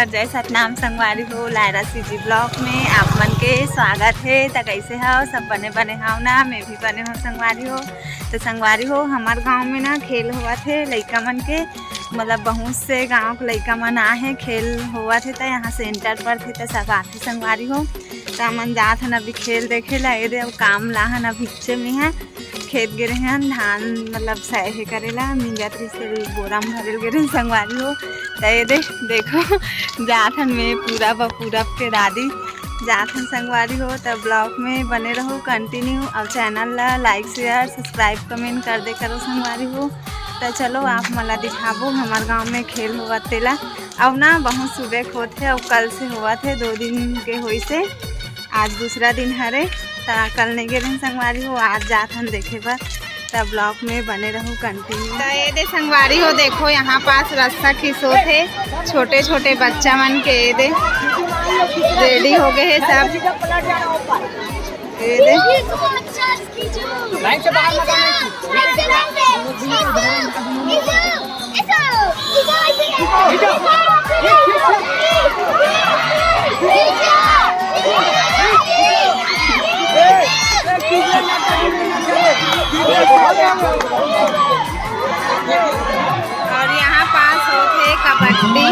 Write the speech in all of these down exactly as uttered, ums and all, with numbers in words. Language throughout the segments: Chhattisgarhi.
जय सतनाम संगवारी हो, लायरा सीजी ब्लॉग में आप मन के स्वागत हे। त कैसे हव? सब बने बने हव ना? मैं भी बने हव संगवारी हो। तो संगवारी हो, हमार गांव में ना खेल होवत हे लइका मन के, मतलब बहुत से गांव के लइका मन आए हे, खेल होवत हे। त यहाँ सेंटर पर थे त सब आथे संगवारी हो। त हमन जात हन अभी खेल देखे ला। ये दे, अब काम ला हन अभी से में है, खेत गे रहे हन धान, मतलब सहे करे ला, मिंजत रहिस ते बोरा में भरे गे रहे संगवारी हो। त ये दे, देखो जात हन मैं पूरब, पूरब के दादी जात हन संगवारी हो। त ब्लॉग में बने रहो कंटिन्यू, और चैनल ला लाइक शेयर सब्सक्राइब कमेंट कर दे करो संगवारी हो। त चलो आप मन ला दिखाबो हमार गांव में खेल होवत तेला। अब ना बहुत सुबह के होत हे, अब कल से होवत हे, दो दिन के होइस हे, आज दूसरा दिन हरे। त कल नहीं गे रहेन संगवारी हो, आज जात हन देखे बर। त ब्लॉग में बने रहो कंटिन्यू। त ये दे संगवारी हो, देखो यहाँ पास रस्सा खींचोत हे, छोटे छोटे बच्चा मन के ये दे रेडी हो गए हे सब। ये दे लाइन से बाहर मत आना। और यहाँ पास होत हे कबड्डी।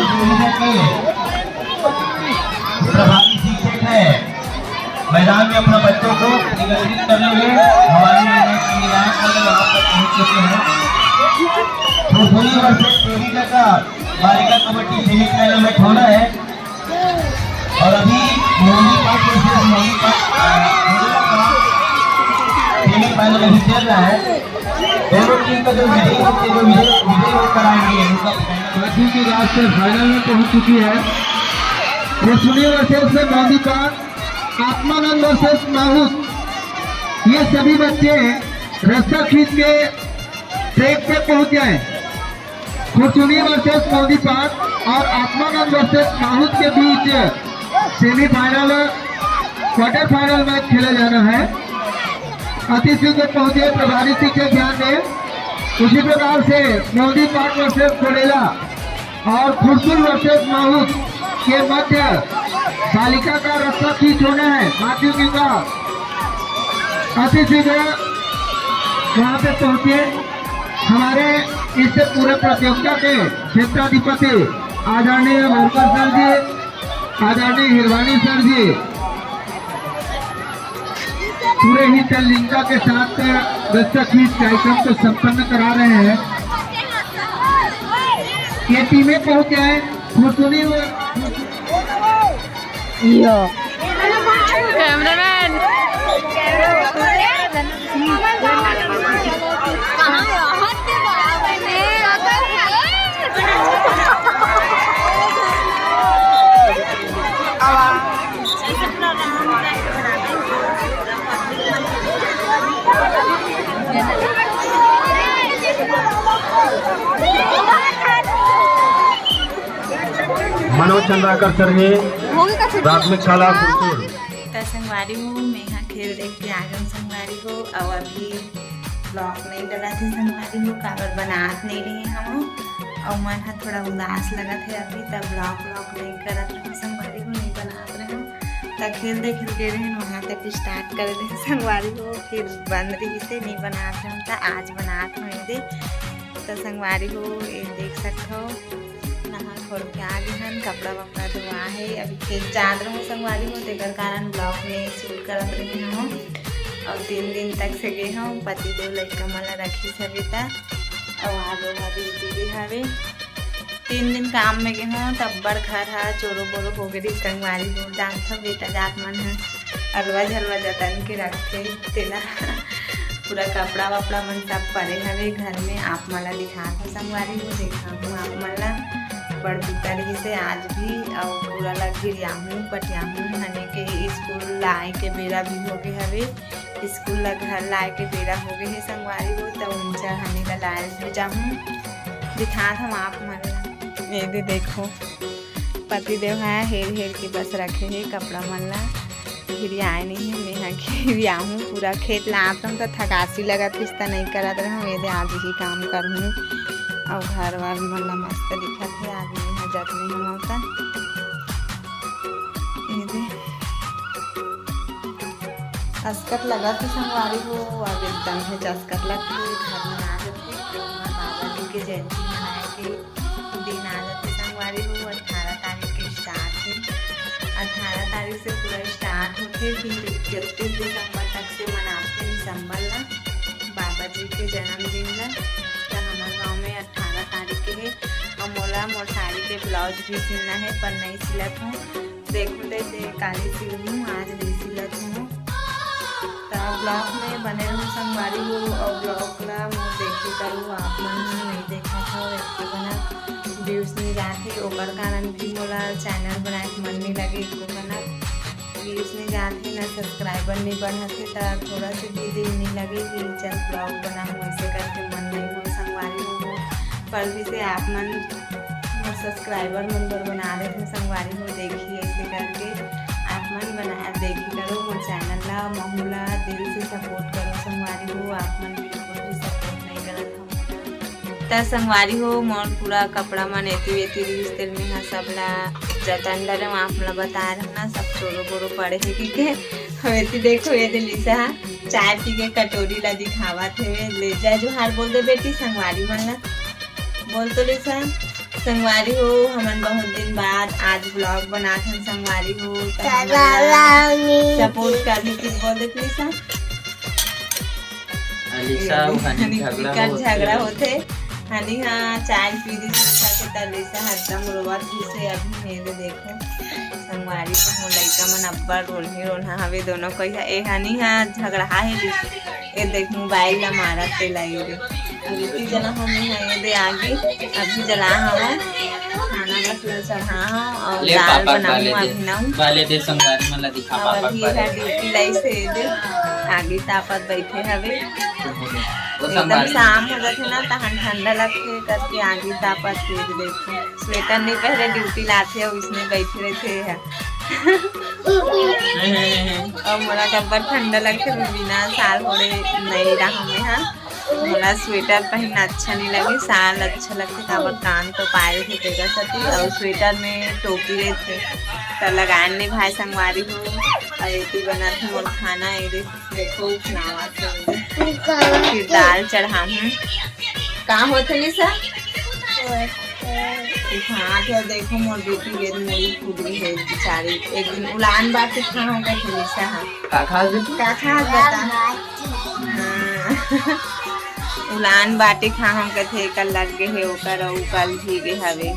प्रभावी शिक्षक है, मैदान में अपना बच्चों को निगंत्रित करने में हमारे यहाँ पर पहुंच चुके हैं। फुलफुली वर्सेस देवी का बालिका कबड्डी सेमीफाइनल में होना है। और अभी मोहनी पार्क वर्सेस मोहनी पार्क, सेमीफाइनल अभी चल रहा है। दोनों टीम का जो विजयी होते, जो विजय, विजयी होकर आएंगे, उनका साथियों की राष्ट्रीय फाइनल में पहुंच चुकी है। फुलफुली वर्सेस मोहनी पार्क, आत्मानंद वर्सेस माहूत, ये सभी बच्चे रस्सा खींच के ट्रैक पे पहुंच गए। खुरचुनी वर्सेस मोदी पार्क और आत्मानंद वर्सेस माहूत के बीच सेमीफाइनल, क्वार्टर फाइनल मैच खेला जाना है। अतिथि को पहुंचे, प्रभारी शिक्षक ध्यान दें। उसी प्रकार से मोदी पार्क वर्सेस कोडेला और खुरचुन वर्सेस माहूत के मध्य बालिका का रस्सा खींच होना है। माध्यमिक का अतिथि को वहाँ पे पहुंचे। हमारे इस पूरे प्रतियोगिता के क्षेत्राधिपति आदरणीय बोरकर सर जी, आदरणीय हिरवानी सर जी पूरे ही तल्लीनता के साथ रस्सा खींच कार्यक्रम को संपन्न करा रहे हैं। ये टीमें पहुंच जाए, खुरचुनी और कैमरामैन। मनोज चंद्राकर सर ने प्राथमिक शाला फुलपुर। त संगवारी हो, मैं हा खेल देख के आ गए संगवारी हो। और अभी ब्लॉग नहीं डला थे संगवारी हो, काबर बनात नहीं रहे हम। और मन हा थोड़ा उदास लगत है अभी, तब ब्लॉग ब्लॉग नहीं करत रहूँ संगवारी हो, नहीं बनात रहूँ। त खेल देख के रहे वहाँ तक स्टार्ट कर दे संगवारी हो, फिर बंद रही से नहीं बनात रहूँ। त आज बनात हूँ ये दे। त संगवारी हो, ये देख सकते हो, नहा खोल के आ गए हन, कपड़ा वपड़ा धोआ है। अभी खेत जात रहूँ संगवारी हो, तेकर कारण ब्लॉग में शूट करत रही हूँ। और तीन दिन तक से गए हूँ, पति देव लइका मन ला रखी सभी त, और आज वो ड्यूटी भी हवे। तीन दिन काम में गए हूँ, तब बड़ घर हा चोरो बोरो हो गए संगवारी हो। जानत हो बेटा जात मन है अलवा झलवा जतन के रखते तेला। पूरा कपड़ा वपड़ा मन सब परे हवे घर में। आप मन ला दिखात हूँ संगवारी हो, देखा हूँ आप मन ला। बड़ बुता रही से आज भी, और पूरा ला घिरियाहूँ पटियाहूँ। हने के स्कूल लाए के बेरा भी हो गए हवे, स्कूल ला घर लाए के बेरा हो गए है संगवारी हो, त उनचा हने ला लाए भी जाहूँ। दिखात हूँ आप मन ला, ये दे देखो। पति देव ह हेर हेर के बस रखे हे कपड़ा मन ला। घिरियाए नहीं हे, मेहा घिरियाहूँ। पूरा खेत ला आत रहूँ त थकासी लगत रिस त नहीं करत रहूँ, ये दे आज ही काम करहूँ। और घर वर मन ला मस्त दिखत हे, आज मेहा जतने हूँ त। असकट लगत हे संगवारी हो, अब एकदम हे चसकट लगथे। घर में आ जाथे, तो हमर बाबा जी के जयंती मनाए के दिन आ जाथे संगवारी हो। अट्ठारह तारीख के स्टार्ट हे, अट्ठारह तारीख से पूरा स्टार्ट होथे, फिर इकतीस दिसंबर तक से मनाथे दिसंबर ला बाबा जी के जन्मदिन ला। त हमर गांव में अट्ठारह तारीख के हे, अउ मोला मोर साड़ी के ब्लाउज भी सिलना हे, पर नई सिलत हूँ। देखो दे, दे काली सिलहूँ, आज नई सिलत हूँ। त ब्लॉग में बने रहू संगवारी हो, अउ ब्लॉग ला मोर देखे करो, आप मन नई देखत हो, एको कना व्यूज नई जाथे, ओकर कारण भी मोला चैनल बनाए के मन नई लगे, एको कना व्यूज नई जाथे, ना सब्सक्राइबर नई बढ़ाथे, त थोड़ा से भी दिल नई लगे कि चल ब्लॉग बनाहूँ, ऐसे करके मन नई हो संगवारी हो। पर भी से आप मन मोर सब्सक्राइबर मन बर बना देथे संगवारी हो, देखी ऐसे करके आप मन बना देखी करो मोर चैनल ला, महू ला दिल से सपोर्ट करो संगवारी हो। आप मन बिल्कुल भी सपोर्ट नई करत हो। त संगवारी हो, मोर पूरा कपड़ा मन एती वेती रिहिस, तेल में हा सबला जतन डरे, आप मन ला बताए रहना, सब चोरो बोरो पड़े हे कहिके। अब एती देखो, ये दे लिसा हा चाय पी के कटोरी ला दिखावत हेवे। ले जय जोहार बोल दे बेटी संगवारी मन ला, बोल तो लिसा। संगवारी हो, हमन बहुत दिन बाद आज ब्लॉग बनात हन संगवारी हो, त हमन ला सपोर्ट करही फिर बोल दे लिसा। अलीसा अउ हनी हनी झगड़ा बिकट होत झगड़ा हे। होथे। हनी हा चाय पी रही लिसा के, त लिसा हरदम रोवत रहिसे। अभी मेरे देखो संगवारी हो, मोर लइका मन अब्बड़ रोलही रोलहा हवे दोनों कोई हा। ए हनी हा झगड़ा हे लिसा, ए देख मोबाइल ला मारत हे लाई रे। अभी ती जना हो में हा, ए दे आगे अभी जला हवा, खाना बस ला चढ़ा हवा अउ ले दाल पापा बनाऊँ खा ले दे। अभी ना। पहले दे संगवारी मन ला दिखा अउ पापा अभी खा ले। ड्यूटी लाइस हे दे, आगी तापत बैठे हवे। वो एकदम संभाल। शाम हो जाथे ना, तहन ठंडा लगथे करके आगी तापत हे दे। देखो, स्वेटर नई पहरे, ड्यूटी लाथे अउ इसने बैठे रहिथे हा। अउ मोला अब्बड़ ठंडा लगथे, मैं बिना साल ओढ़े नई रहूँ मैं हा। मोला स्वेटर पहनना अच्छा नई लगे, साल अच्छा लगथे, काबर कान तो पाए रहिथे तेकर सेती, अउ स्वेटर में टोपी रहिथे, त लगान नई भाई संगवारी हो। अउ एती बनाथे मोर खाना, ए दे, देखो, उखनावत हे। फिर दाल चढ़ाहूँ। का होथे लिसा? उखात हे, देखो मोर बेटी के मुड़ी फूट गई हे बेचारी। एक दिन उलान बाटी खाहूँ कथे लिसा हा। का खास बेटी? का खास बता? हाँ। उलान बाटी खाहूँ कथे, एकर लग गे हे ओकर, अउ कल भी गे हवे।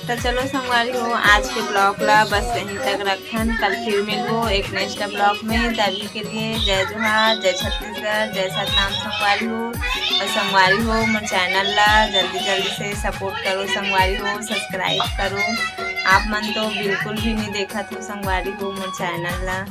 त चलो संगवारी हो, आज के ब्लॉग ला बस यहीं तक रखन, कल फिर मिलबो एक नेक्स्ट ब्लॉग में। तभी के लिए जय जोहार, जय छत्तीसगढ़, जय सतनाम संगवारी हो। अउ संगवारी हो, मोर चैनल ला जल्दी जल्दी से सपोर्ट करो संगवारी हो, सब्सक्राइब करो। आप मन तो बिल्कुल भी नई देखत हो संगवारी हो मोर चैनल ला।